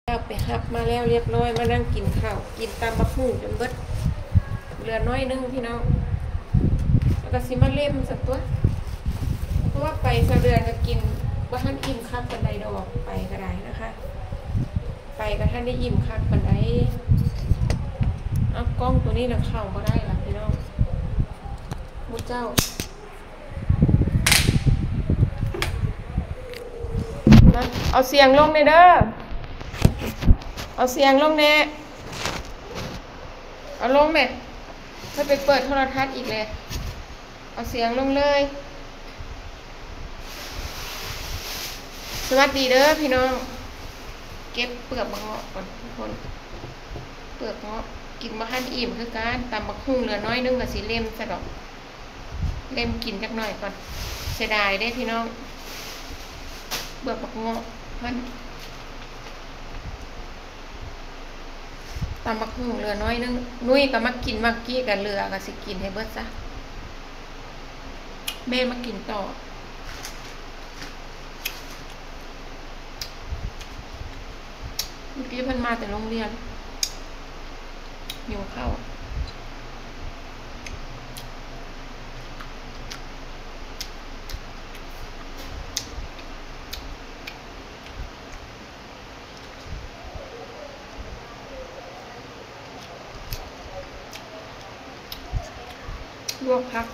ແລ້ວໄປຮັບມາແລ້ວລຽບຮ້ອຍ ມານັ່ງກິນເຂົ້າ ກິນຕຳບັກຫຸ່ງຈົນເບິດ ເຫຼືອໜ້ອຍໜຶ່ງພີ່ນ້ອງ ແລ້ວກໍຊິມາເລັມຊັ້ນຕົວະ ເພາະວ່າໄປຊາວເດືອນກໍກິນບໍ່ທັນອີ່ມຄັກປານໃດດອກ ໄປກໍໄດ້ນະຄະ ໄປກໍທັນໄດ້ອີ່ມຄັກປານໃດ. ເອົາ ກ້ອງໂຕນີ້ນະເຂົ້າບໍ່ໄດ້ລະພີ່ນ້ອງ ໝູ່ເຈົ້າ. ເອົາສຽງລົງແດ່ເດີ ເອົາສຽງລົງແດ່ ເອົາລົງແດ່ ເພິ່ນໄປເປີດໂທລະທັດອີກແລ້ວ ເອົາສຽງລົງເລີຍ. ສະຫວັດດີເດີພີ່ນ້ອງ ເກັບເປືອກບັກເງາະກ່ອນທຸກຄົນ ເປືອກເງາະ ກິນບໍ່ທັນອີ່ມຄືກັນ ຕຳບັກຫຸ່ງເຫຼືອໜ້ອຍໜຶ່ງ ກໍຊິເລັມຊະດອກ. ເລັມກິນຈັກໜ້ອຍກ່ອນ ເສຍດາຍເດ້ພີ່ນ້ອງ ເປືອກບັກເງາະຫັ້ນ ຕຳບັກຫຸ່ງເຫຼືອໜ້ອຍໜຶ່ງ ນຸ້ຍກໍມັກກິນ ມັກກີ້ກໍເຫຼືອ ກໍຊິກິນໃຫ້ເບິດຊະ ແມ່ມາກິນຕໍ່. ເມື່ອກີ້ເພິ່ນມາແຕ່ໂຮງຮຽນ ຫິວເຂົ້າ. ລວກຜັກ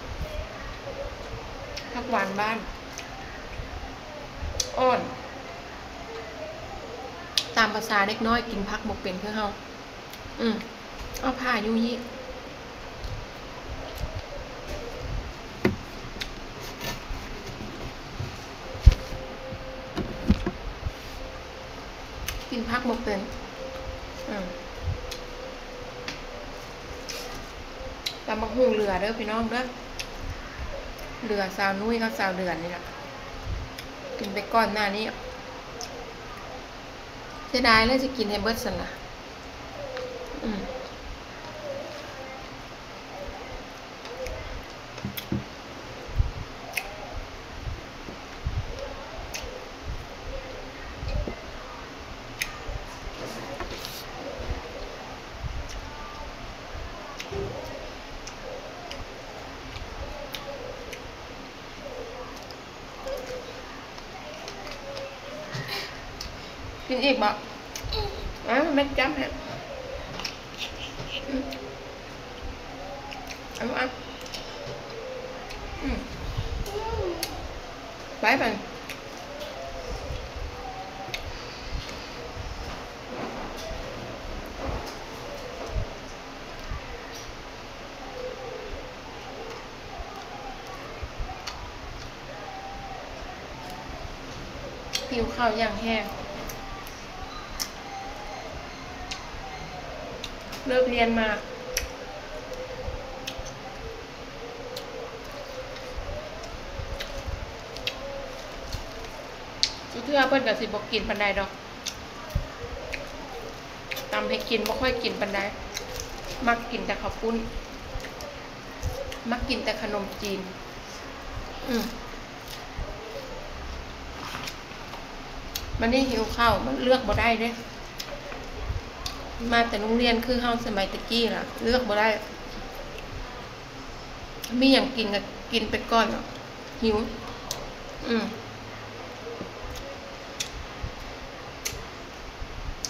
ຜັກຫວານບ້ານ ອ່ອນ ຕາມພາສາເດັກນ້ອຍກິນຜັກບໍ່ເປັນຄືເຮົາ. ອືມ ເອົາຜ້າຢູ່ຮີ້ ກິນຜັກບໍ່ເປັນ. ອືມ ຕຳບັກຫຸ່ງເຫຼືອເດີພີ່ນ້ອງເດີ ເຫຼືອສາວນຸ້ຍກັບສາວເດືອນນີ້ລະ ກິນໄປກ່ອນໜ້ານີ້. ເສຍດາຍເລີຍ ຊິກິນໃຫ້ເບິດຊັ້ນລະ. ອືມ ກິນອີກບໍ່? ເອົາແມ່ຈ້ຳໃຫ້ ອືມ ເອົາ ເອົາ ອືມ ໄປ ໄປ. ຫິວເຂົ້າຢ່າງແຮງ ເລີກຮຽນມາ ສຸເທື່ອເພິ່ນກໍຊິບໍ່ກິນປານໃດດອກ. ຕຳໃຫ້ກິນ ບໍ່ຄ່ອຍກິນປານໃດ ມັກກິນແຕ່ເຂົ້າປຸ້ນ ມັກກິນແຕ່ຂະໜົມຈີນ. ອືມ ບັດນີ້ຫິວເຂົ້າ ມັນເລືອກບໍ່ໄດ້ເດ້ ມາແຕ່ໂຮງຮຽນຄືເຮົາສະໄໝແຕ່ກີ້ລະ ເລືອກບໍ່ໄດ້ ມີຫຍັງກິນກໍກິນໄປກ່ອນ ຫິວ. ອືມ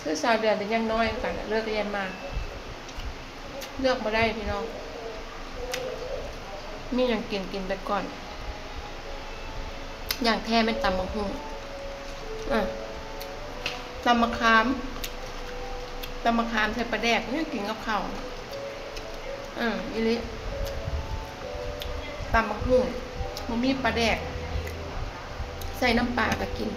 ຄືສາວເດືອນກໍຍັງນ້ອຍຄືກັນ ເລີກຮຽນມາ ເລືອກບໍ່ໄດ້ພີ່ນ້ອງ ມີຫຍັງກິນ ກິນໄປກ່ອນ. ຢ່າງແທ້ແມ່ນຕຳບັກຫຸ່ງ ອາ ຕຳມະຂາມ ຕຳມະຂາມໃສ່ປາແດກ ຍັງກິນກັບເຂົ້າ. ເອີ ອີ່ຫຼີ ຕຳບັກຫຸ່ງ ບໍ່ມີປາແດກ ໃສ່ນ້ຳປາກໍກິນ.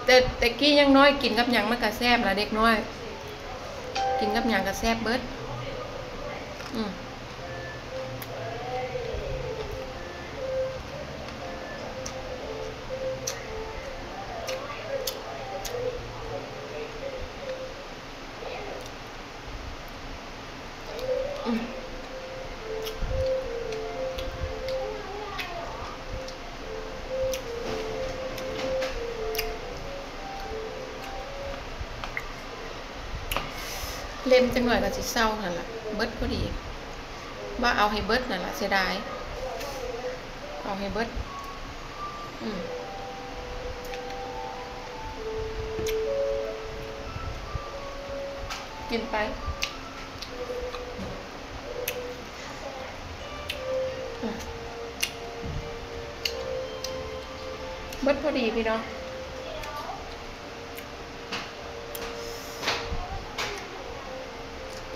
ແຕ່ ແຕ່ກີ້ຍັງນ້ອຍ ກິນກັບຫຍັງມັນກໍແຊບລະ ເດັກນ້ອຍ ກິນກັບຫຍັງກໍແຊບເບິດ. ອືມ. ອືມ. ເລັມຈັກໜ້ອຍກໍຊິເຊົາຫັ້ນລະ ເບິດພໍດີ. ວ່າເອົາໃຫ້ເບິດນັ້ນລະ ເສຍດາຍ ເອົາໃຫ້ເບິດ. ອືມ ກິນໄປ. ເບິດພໍດີພີ່ນ້ອງ.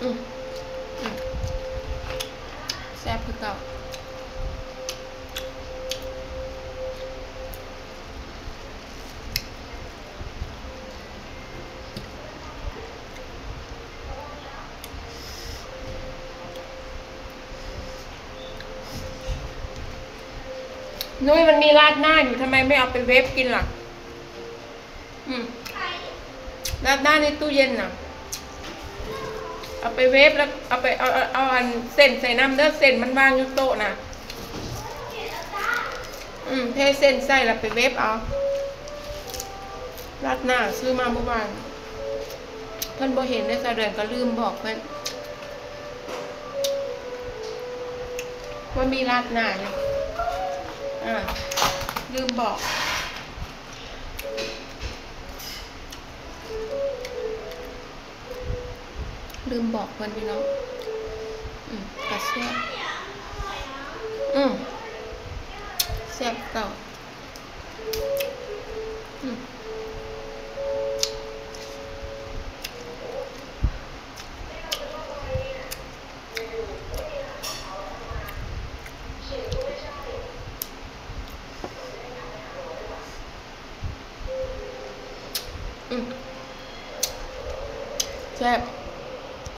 ອືມ ອືມ ແຊບຄືເກົ່າ. ນຸ້ຍ ມັນມີລາດໜ້າຢູ່ ທຳໄມໄມ່ເອົາໄປເວຟກິນລະ? ອືມ ລາດໜ້າໃນຕູ້ເຢັນນະ ເອົາໄປເວຟ ແລ້ວເອົາໄປ ເອົາ ເອົາ ເອົາອັນເສັ້ນໃສ່ນຳເດີ ເສັ້ນມັນວາງຢູ່ໂຕະນະ. ອືມ ເທເສັ້ນໃສ່ ແລ້ວໄປເວຟເອົາ. ລາດໜ້າຊື້ມາມື້ວານ ເພິ່ນບໍ່ເຫັນເດ້ ສາວເດືອນກໍລືມບອກເພິ່ນວ່າມີລາດໜ້າຢູ່ ອ່າ ລືມບອກ. ລືມບອກເພິ່ນພີ່ນ້ອງ. ອືມ ກະແຊບ ອືມ ແຊບເກົ່າ. ອືມ ອືມ ແຊບ.